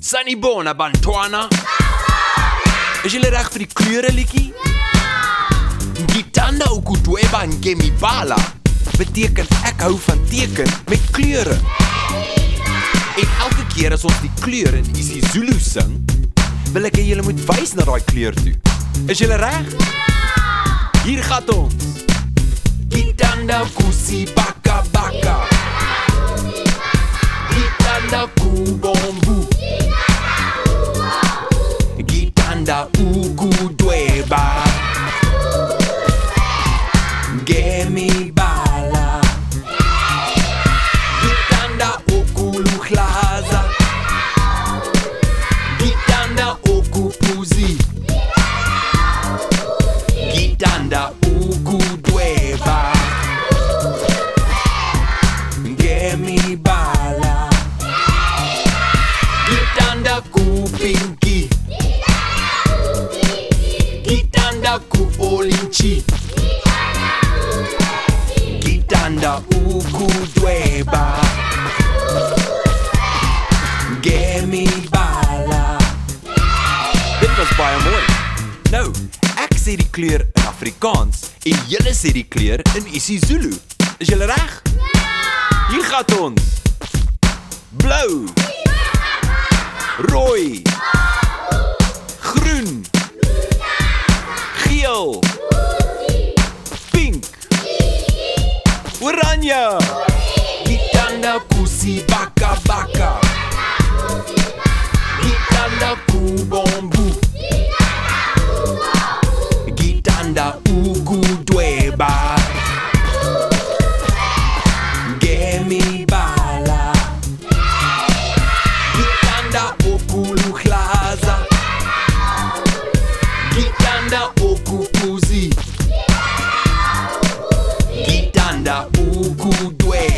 Sanibona bantwana. Is julle reg vir die kleure liedjie? Ja! Ngithanda ukudweba ngemibala beteken ek hou van teken met kleure. En elke keer as ons die kleur in isiZulu sing, wil ek hê julle moet wys na daai kleur toe. Is julle reg? Ja! Hier gaan ons. Ngithanda kusibhakabhaka. Ngithanda kubomvu. Ngithanda ukudweba ngemibala. Ngithanda okuluhlaza. Ngithanda okuphuzi. Ngithanda ukudweba ngemibala. Ngithanda kupinki. Ngithanda ku-olintshi. Ngithanda ukudweba ngemibala. Dit was baie mooi. Nou, ek sê die kleur in Afrikaans en julle sê die kleur in isiZulu. Is julle reg? Ja! Hier gaan ons. Blou. Rooi. Groen. Geel. Pink. Oranje. Ngithanda kusibhakabhaka. Ngithanda kubomvu. Ngithanda ukudweba ngemibala. Ngithanda okuluhlaza. Ngithanda okuphuzi. Ngithanda ukudweba.